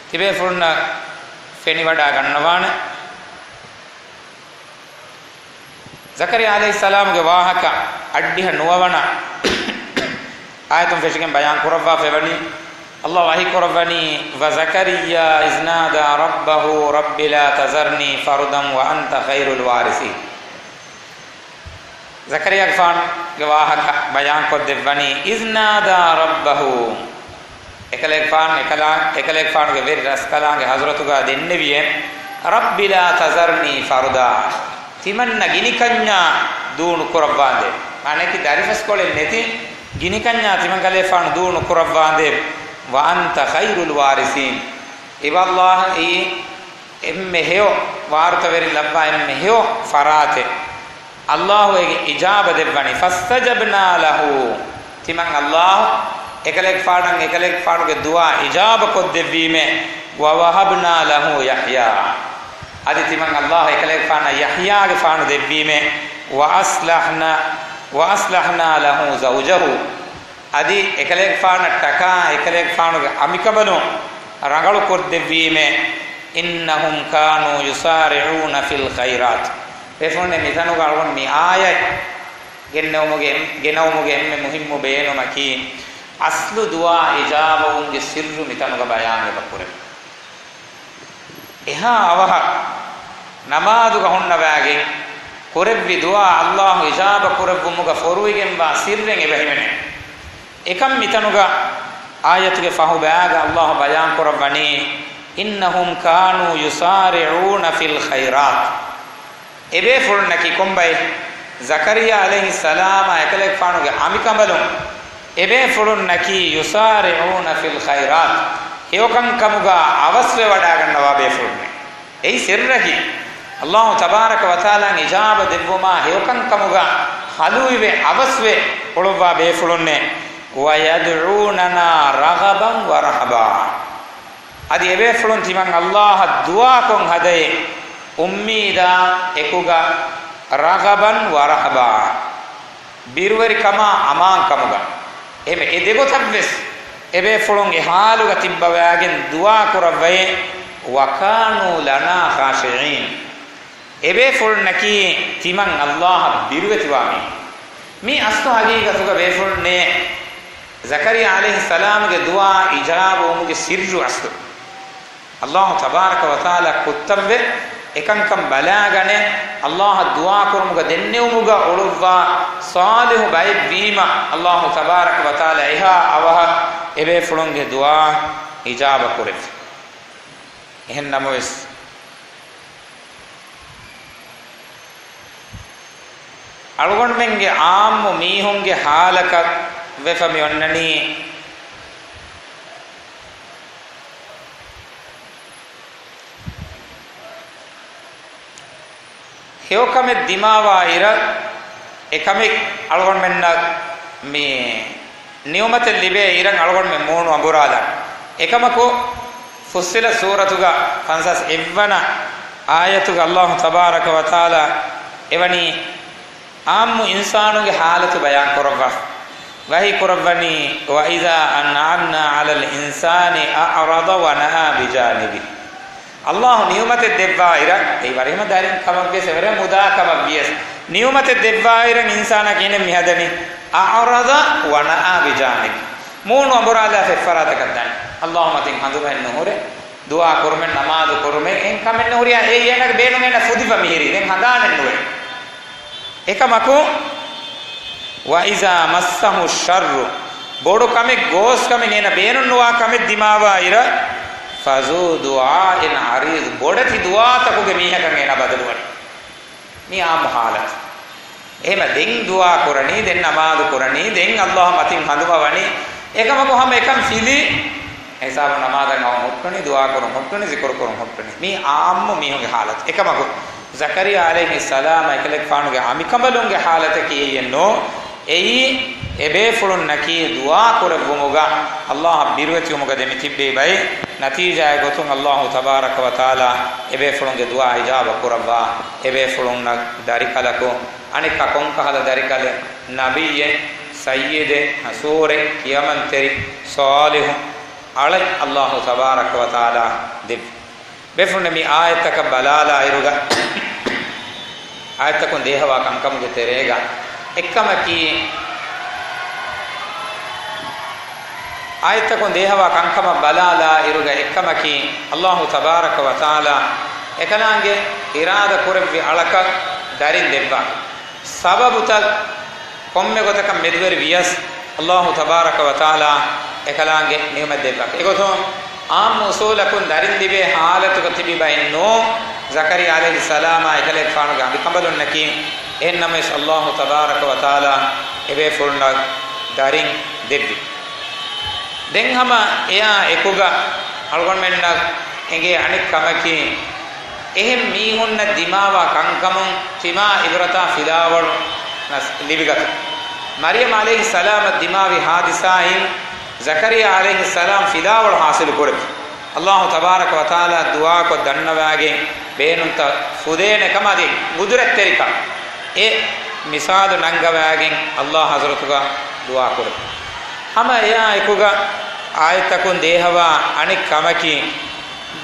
ތިބޭފުޅުންނަށް ފެނިވަޑާ ގަންނަވާނެ. ޒަކަރިއްޔާ ޢަލައިހިއްސަލާމުގެ ވާހަކަ އައްޑިހަ ނުވަވަނަ އާޔަތުން ފެށިގެން ބަޔާން ކުރައްވާފައިވަނީ، ﷲ ވަޙީ ކުރައްވަނީ، وزكريا إذ نادى ربه رب لا تذرني فردا وأنت خير الوارثين. ޒަކަރިއްޔާގެފާނުގެ ވާހަކަ ބަޔާންކޮށްދެއްވަނީ، إذ نادى ربه، އެކަލޭގެފާނު، އެކަލާ-، އެކަލޭގެފާނުގެ ވެރި ރަސްކަލާނގެ ޙަޟްރަތުގަ ދެންނެވިއޭ، رب لا تذرني فردا، ތިމަންނަ ގިނިކަންޏާ ދޫ ނުކުރައްވާނދޭ. މާނައަކީ ދަރިފަސްކޮޅެއް ނެތި ގިނިކަންޏާ ތިމަންކަލޭފާނު ދޫ ނުކުރައްވާނދޭ. وأنت خير الوارثين، އެވައްލާހަށް އެއީ އެންމެ ހެޔޮ ވާރުތަވެރިން ލައްވާ އެންމެ ހެޔޮ ފަރާތެއް. ﷲ އޭގެ އިޖާބަ ދެއްވަނީ. فاستجبنا له، ތިމަން ﷲ އެކަލޭގެފާނަށް އެކަލޭގެފާނުގެ ދުޢާ އިޖާބަ ކޮށްދެއްވީމޭ. ووهبنا له يحيى، އަދި ތިމަން ﷲ އެކަލޭގެފާނަށް ޔަޙްޔާގެފާނު ދެއްވީމޭ. وأصلحنا، وأصلحنا له زوجه، އަދި އެކަލޭގެފާނަށްޓަކާ އެކަލޭގެފާނުގެ އަނބިކަނބަލުން ރަނގަޅު ކޮށްދެއްވީމޭ. إنهم كانوا يسارعون في الخيرات. ބޭފުޅުންނޭ މިތަނުގަ އަޅުގަނޑު މި އާޔަތް ގެންނެވުމުގެ، ގެނައުމުގެ އެންމެ މުހިއްމު ބޭނުމަކީ، އަސްލު ދުޢާ އިޖާބަވުމުގެ ސިއްރު މިތަނުގަ ބަޔާން އެބަ ކުރެވޭ. އެހާ އަވަހަށް ނަމާދުގަ ހުންނަވާގެން ކުރެއްވި ދުޢާ އައްލާހު އިޖާބަ ކުރެއްވުމުގަ ފޮރުވިގެންވާ ސިއްރެއް އެބަހިމެނޭ. އެކަން މިތަނުގަ އާޔަތުގެ ފަހު ބައިގަ އައްލާހު ބަޔާން ކުރައްވަނީ، إنهم كانوا يسارعون في الخيرات. އެބޭފުޅުންނަކީ ކޮންބައެއް؟ ޒަކަރިއްޔާ ޢަލައިހިއްސަލާމާ އެކަލޭގެފާނުގެ އަނބިކަނބަލުން އެބޭފުޅުންނަކީ يسارعون في الخيرات، ހެޔޮކަންކަމުގަ އަވަސްވެވަޑާގަންނަވާ ބޭފުޅުންނޭ. އެއީ ސިއްރަކީ، އައްލާހު ތަބާރަކަ ވަތަޢާލާ އިޖާބަ ދެއްވުމާ ހެޔޮކަންކަމުގަ ހަލުވިވެ އަވަސްވެ އުޅުއްވާ ބޭފުޅުންނޭ. ويدعوننا رغبا ورهبا. އަދި އެބޭފުޅުން ތިމަން އައްލާހަށް ދުޢާކޮށް ހަދައޭ، އުއްމީދާ އެކުގަ، رغبا ورهبا، ބިރުވެރިކަމާ އަމާންކަމުގަ. އެހެން އެ ދެގޮތަށްވެސް އެބޭފުޅުން އެ ޙާލުގަ ތިއްބަވާގެން ދުޢާ ކުރައްވައޭ، وكانوا لنا خاشعين. އެބޭފުޅުންނަކީ ތިމަން އައްލާހަށް ބިރުވެތިވާ މީހުން. މީ އަސްލު ޙަޤީޤަތުގަ ބޭފުޅުންނޭ ޒަކަރިއްޔާ ޢަލައިހިއްސަލާމުގެ ދުޢާ އިޖާބަވުމުގެ ސިއްރު އަސްލު. އައްލާހު ތަބާރަކަ ވަތަޢާލާ ކުއްތަންވެ އެކަންކަން ބަލާގަނެ، އައްލާހަށް ދުޢާކުރުމުގަ ދެންނެވުމުގަ އުޅުއްވާ ޞާލިޙު ބައެއްވީމަ، އައްލާހު ތަބާރަކަ ވަތަޢާލާ އެހާ އަވަހަށް އެބޭފުޅުންގެ ދުޢާ އިޖާބަ ކުރެއްވި. އެހެން ނަމަވެސް، އަޅުގަނޑުމެންގެ ޢާއްމު މީހުންގެ ޙާލަކަށް ވެފަ މި އޮންނަނީ، ހެޔޮކަމެއް ދިމާވާ އިރަށް، އެކަމެއް އަޅުގަނޑުމެންނަށް މި ނިޢުމަތެއް ލިބޭ އިރަށް އަޅުގަނޑުމެން މޫނު އަނބުރާލާނެ. އެކަމަކު، ފުއްޞިލަތް ސޫރަތުގަ ފަންސާސް އެއްވަނަ އާޔަތުގަ އައްލާހު ތަބާރަކަ ވަތަޢާލާ އެވަނީ ޢާއްމު އިންސާނުގެ ޙާލަތު ބަޔާން ކުރައްވާ. ވަޙީ ކުރައްވަނީ، وإذا أنعمنا على الإنسان أعرض ونأى بجانبه. އައްލާހު ނިޢުމަތެއް ދެއްވާ އިރަށް، އެއީ ވަރިހަމަ ދަރިން ކަމަށްވިޔަސް، އެވަރިހަމަ މުދާ ކަމަށްވިޔަސް، ނިޢުމަތެއް ދެއްވާ އިރަށް އިންސާނާ ކިހިނެއް މިހަދަނީ؟ أعرض ونأى بجانبه. މޫނު އަނބުރާލާފަ އެއްފަރާތަކަށް ދާނެ. އައްލާހު މަތިން ހަނދުމައެއް ނުހުރޭ، ދުޢާ ކުރުމެއް، ނަމާދު ކުރުމެއް، އެހެން ކަމެއް ނުހުރިޔާ، އެއީ އޭނާގެ ބޭނުން އޭނާ ފުދިފަ މިހިރީ، ދެން ހަނދާނެއް ނުވޭ. އެކަމަކު، وإذا مسه الشر، ބޮޑު ކަމެއް، ގޯސް ކަމެއް، އޭނަ ބޭނުން ނުވާ ކަމެއް ދިމާވާ އިރަށް، فذو دعاء عريض، ބޮޑެތި ދުޢާތަކުގެ މީހަކަށް އޭނަ ބަދަލުވަނީ. މީ ޢާއްމު ޙާލަތު. އެހެމަ ދެން ދުޢާ ކުރަނީ، ދެން ނަމާދު ކުރަނީ، ދެން އައްލާހު މަތިން ހަނދުމަވަނީ. އެކަމަކު ހަމަ އެކަން ފިލި ހިސާބު ނަމާދަށް އައުން ހުއްޓުނީ، ދުޢާ ކުރުން ހުއްޓުނީ، ޒިކުރު ކުރުން ހުއްޓުނީ. މީ ޢާއްމު މީހުންގެ ޙާލަތު. އެކަމަކު، ޒަކަރިއްޔާ ޢަލައިހިއްސަލާމް އެކަލޭގެފާނުގެ އަނބިކަނބަލުންގެ ޙާލަތަކީ އެއްޔެއް ނޫން. އެއީ، އެބޭފުޅުންނަކީ ދުޢާ ކުރެއްވުމުގަ އައްލާހަށް ބިރުވެތިވުމުގަ ދެމިތިއްބެވި ބައެއް. ނަތީޖާއެއް ގޮތުން އައްލާހު ތަބާރަކަ ވަތަޢާލާ އެބޭފުޅުންގެ ދުޢާ އިޖާބަ ކުރައްވާ، އެބޭފުޅުންނަށް ދަރިކަލަކު، އަނެއްކާ ކޮންކަހަލަ ދަރިކަލެއް، ނަބިއްޔެއް، ސައްޔިދެއް، ޙަސޫރެއް، ކިޔަމަންތެރި، ޞާލިޙު އަޅެއް އައްލާހު ތަބާރަކަ ވަތަޢާލާ ދެއްވި. ބޭފުޅުންނެ މި އާޔަތްތަކަށް ބަލާލާ އިރުގަ، އާޔަތްތަކުން ދޭހަވާ ކަންކަމުގެ ތެރޭގަ އެއްކަމަކީ، އާޔަތްތަކުން ދޭހަވާ ކަންކަމަށް ބަލާލާ އިރުގަ އެއްކަމަކީ، އައްލާހު ތަބާރަކަ ވަތަޢާލާ އެކަލާނގެ އިރާދަ ކުރެއްވި އަޅަކަށް ދަރިން ދެއްވާ. ސަބަބުތައް ކޮންމެ ގޮތަކަށް މެދުވެރި ވިޔަސް، އައްލާހު ތަބާރަކަ ވަތަޢާލާ އެކަލާނގެ ނިޢުމަތް ދެއްވާ. އެގޮތުން ޢާއްމު އުޞޫލަކުން ދަރިން ލިބޭ ޙާލަތުގަ ތިބި ބައެއް ނޫން، ޒަކަރިއްޔާ ޢަލައިހިއްސަލާމާ އެކަލޭގެފާނުގެ އަނބިކަނބަލުންނަކީ. އެހެން ނަމަވެސް، އައްލާހު ތަބާރަކަ ވަތަޢާލާ އެބޭފުޅުންނަށް ދަރިން ދެއްވި. ދެން ހަމަ އެއާ އެކުގަ އަޅުގަނޑުމެންނަށް އެނގޭ އަނެއް ކަމަކީ، އެހެން މީހުންނަށް ދިމާވާ ކަންކަމުން ތިމާ ޢިބްރަތާ ފިލާވަޅު ނަސް ލިބިގަތުން. މަރްޔަމް ޢަލައިހިއްސަލާމަށް ދިމާވި ޙާދިސާއިން ޒަކަރިއްޔާ ޢަލައިހިއްސަލާމް ފިލާވަޅު ޙާޞިލު ކުރެއްވި. އައްލާހު ތަބާރަކަ ވަތަޢާލާ ދުޢާކޮށް ދަންނަވާގެން ބޭނުންތައް ފުދޭނެ ކަމަށް އަދި ގުދުރަތްތެރިކަން އެ މިސާލު ނަންގަވާގެން އައްލާހު ޙަޟްރަތުގަ ދުޢާ ކުރެއްވި. ހަމަ އެއާ އެކުގަ އާޔަތްތަކުން ދޭހަވާ އަނެއް ކަމަކީ،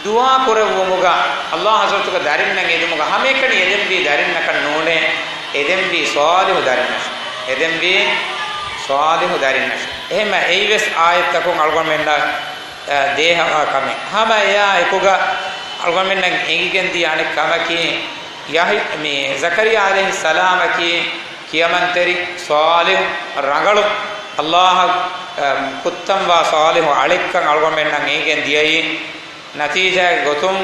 ދުޢާ ކުރެއްވުމުގަ، އައްލާހު ޙަޟްރަތުގަ ދަރިންނަށް އެދުމުގަ ހަމައެކަނި އެދެންވީ ދަރިންނަކަށް ނޫނޭ، އެދެންވީ ޞާލިޙު ދަރިންނަށް. އެދެންވީ ޞާލިޙު ދަރިންނަށް. އެހެންމަ އެއީވެސް އާޔަތްތަކުން އަޅުގަނޑުމެންނަށް، އަ، ދޭހަވާ ކަމެއް. ހަމަ އެއާ އެކުގަ، އަ، އަޅުގަނޑުމެންނަށް އެނގިގެން ދިޔަ އަނެއް ކަމަކީ، ޔަހް-، މި ޒަކަރިއްޔާ ޢަލައިހިއްސަލާމަކީ ކިޔަމަންތެރި ޞާލިޙު ރަނގަޅު އައްލާހަށް، އަ، ކުއްތަންވާ ޞާލިޙު އަޅެއްކަން އަޅުގަނޑުމެންނަށް އެނގިގެން ދިޔައީ. ނަތީޖާއެއް ގޮތުން،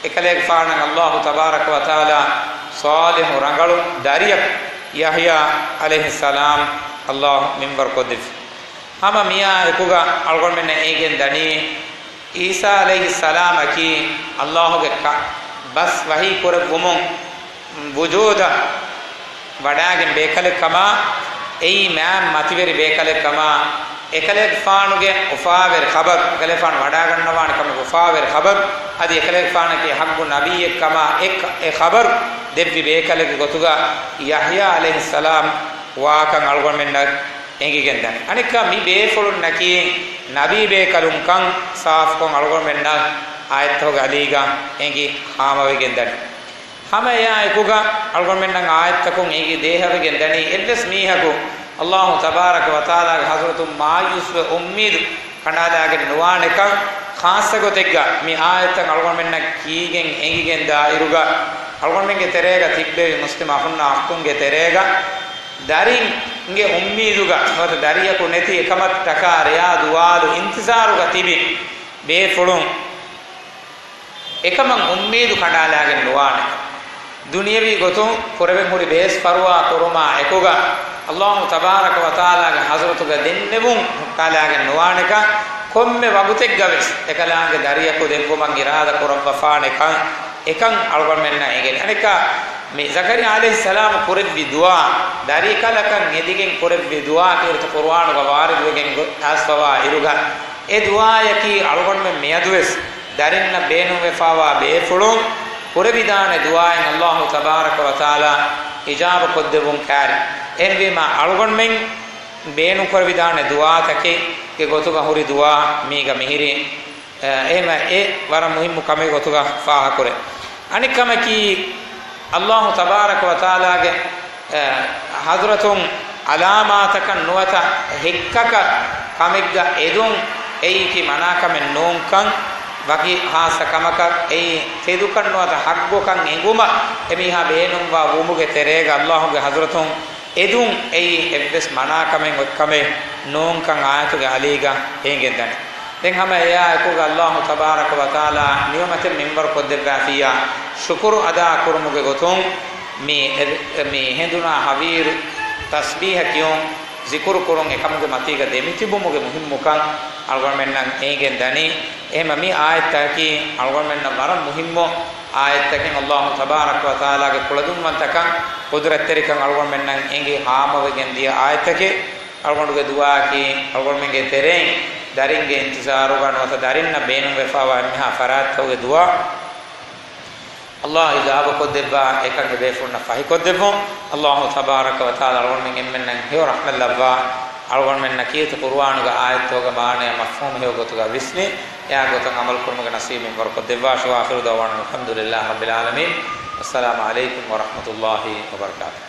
އެކަލޭގެފާނަށް އައްލާހު ތަބާރަކަ ވަތަޢާލާ ޞާލިޙު ރަނގަޅު ދަރިއަކު ޔަޙްޔާ ޢަލައިހިއްސަލާމް އައްލާހު މިންވަރު ކޮށްދެއްވި. ހަމަ މިއާ އެކުގަ އަޅުގަނޑުމެންނަށް އެނގިގެން ދަނީ، ޢީސާ ޢަލައިހިއްސަލާމަކީ އައްލާހުގެ ކަ-، ބަސް ވަޙީ ކުރެއްވުމުން ވުޖޫދަށް ވަޑާގެން ބޭކަލެއް ކަމާ، އެއީ މާތް މަތިވެރި ބޭކަލެއް ކަމާ، އެކަލޭގެފާނުގެ އުފާވެރި ޚަބަރު، އެކަލޭގެފާނު ވަޑާގަންނަވާނެ ކަމުގެ އުފާވެރި ޚަބަރު، އަދި އެކަލޭގެފާނަކީ ޙައްޤު ނަބިއްޔެއް ކަމާ އެ ކަ-، އެ ޚަބަރު ދެއްވި ބޭކަލެއްގެ ގޮތުގަ ޔަޙްޔާ ޢަލައިހިއްސަލާމް ވާކަން އަޅުގަނޑުމެންނަށް އެނގިގެންދަނީ. އަނެއްކާ މި ބޭފުޅުންނަކީ ނަބީ ބޭކަލުންކަން ސާފުކޮށް އަޅުގަނޑުމެންނަށް އާޔަތްތަކުގެ އަލީގަ އެނގި ހާމަވެގެން ދަނީ. ހަމަ އެއާ އެކުގަ އަޅުގަނޑުމެންނަށް އާޔަތްތަކުން އެނގި ދޭހަވެގެން ދަނީ، އެއްވެސް މީހަކު އައްލާހު ތަބާރަކަ ވަތަޢާލާގެ ޙަޟްރަތުން މާޔޫސްވެ އުއްމީދު ކަނޑާލާގެން ނުވާނެކަން، ޚާއްޞަ ގޮތެއްގަ މި އާޔަތްތައް އަޅުގަނޑުމެންނަށް ކީގެން އެނގިގެން ދާއިރުގަ، އަޅުގަނޑުމެންގެ ތެރޭގަ ތިއްބެވި މުސްލިމް އަޚުންނާ އަޚްތުންގެ ތެރޭގަ ދަރިންގެ އުއްމީދުގަ ނުވަތަ ދަރިޔަކު ނެތި އެކަމަށްޓަކާ ރެޔާ ދުވާލު އިންތިޒާރުގަ ތިބި ބޭފުޅުން އެކަމަށް އުއްމީދު ކަނޑާލާގެން ނުވާނެ. ދުނިޔަވީ ގޮތުން ކުރެވެން ހުރި ބޭސް ފަރުވާ ކުރުމާ އެކުގަ، އައްލާހު ތަބާރަކަ ވަތަޢާލާގެ ޙަޟްރަތުގަ ދެންނެވުން ހުއްޓާލާގެން ނުވާނެކަން، ކޮންމެ ވަގުތެއްގަވެސް އެކަލާނގެ ދަރިޔަކު ދެއްވުމަށް އިރާދަ ކުރައްވަފާނެކަން، އެކަން އަޅުގަނޑުމެންނަށް އެނގޭނެ. އަނެއްކާ، މި ޒަކަރިއްޔާ ޢަލައިހިއްސަލާމް ކުރެއްވި ދުޢާ، ދަރިކަލަކަށް އެދިގެން ކުރެއްވި ދުޢާ ކީރިތި ޤުރުއާނުގަ ވާރިދުވެގެން ގޮ-، އައިސްފަވާ އިރުގަ، އެ ދުޢާޔަކީ އަޅުގަނޑުމެން މިއަދުވެސް ދަރިންނަށް ބޭނުންވެފާވާ ބޭފުޅުން ކުރެވިދާނެ ދުޢާއިން އައްލާހު ތަބާރަކަ ވަތަޢާލާ އިޖާބަ ކޮށްދެއްވުން ކާރި. އެހެންވީމާ، އަޅުގަނޑުމެން ބޭނުންކުރެވިދާނެ ދުޢާތަކެއްގެ ގޮތުގަ ހުރި ދުޢާ މީގަ މިހިރީ. އެ، އެހެންވެ، އެ ވަރަށް މުހިއްމު ކަމެއް ގޮތުގަ ފާހަކުރޭ. އަނެއް ކަމަކީ، އައްލާހު ތަބާރަކަ ވަތަޢާލާގެ، އެ، ޙަޟްރަތުން ޢަލާމާތަކަށް ނުވަތަ ހެއްކަކަށް ކަމެއްގަ އެދުން އެއީކީ މަނާކަމެއް ނޫންކަން، ވަކި ޚާއްޞަ ކަމަކަށް އެއީ ތެދުކަން ނުވަތަ ޙައްޤުކަން އެނގުމަށް އެމީހާ ބޭނުންވާ ވުމުގެ ތެރޭގަ އައްލާހުގެ ޙަޟްރަތުން އެދުން އެއީ އެއްވެސް މަނާކަމެއް އޮތްކަމެއް ނޫންކަން އާޔަތުގެ އަލީގަ އެނގެންދަނީ. ދެން ހަމަ އެއާ އެކުގަ އައްލާހު ތަބާރަކަ ވަތަޢާލާ ނިޢުމަތެއް މިންވަރު ކޮށްދެއްވާފިއްޔާ، ޝުކުރު އަދާ ކުރުމުގެ ގޮތުން މި އެ-، މި ހެނދުނާ ހަވީރު ތަސްބީޙަ ކިޔުން، ޒިކުރު ކުރުން އެކަމުގެ މަތީގަ ދެމިތިބުމުގެ މުހިއްމުކަން އަޅުގަނޑުމެންނަށް އެނގިގެން ދަނީ. އެހެންމަ މި އާޔަތްތަކަކީ އަޅުގަނޑުމެންނަށް ވަރަށް މުހިއްމު އާޔަތްތަކެއް، އައްލާހު ތަބާރަކަ ވަތަޢާލާގެ ކުޅަދުންވަންތަކަން، ޤުދުރަތްތެރިކަން އަޅުގަނޑުމެންނަށް އެނގި ހާމަވެގެން ދިޔަ އާޔަތްތަކެއް. އަޅުގަނޑުގެ ދުޢާއަކީ އަޅުގަނޑުމެންގެ ތެރެއިން ދަރިންގެ އިންތިޒާރުގަ ނުވަތަ ދަރިންނަށް ބޭނުންވެފާވާ އެންމެހާ ފަރާތްތަކުގެ ދުޢާ އައްލާހު އިޖާބަކޮށްދެއްވާ އެކަން އެބޭފުޅުންނަށް ފަހިކޮށްދެއްވުން. އައްލާހު ތަބާރަކަ ވަތަޢާލާ އަޅުގަނޑުމެން އެންމެންނަށް ހެޔޮ ރަޙްމަތް ލައްވާ، އަޅުގަނޑުމެންނަށް ކީރިތި ޤުރުއާނުގެ އާޔަތްތަކުގެ މާނަޔާ މަފްހޫމު ހެޔޮ ގޮތުގަ ވިސްނި، އެއާ ގޮތަށް ޢަމަލު ކުރުމުގެ ނަސީބު މިންވަރު ކޮށްދެއްވާށި. وآخر دعوانا أن الحمد لله رب العالمين. السلام عليكم ورحمة الله وبركاته.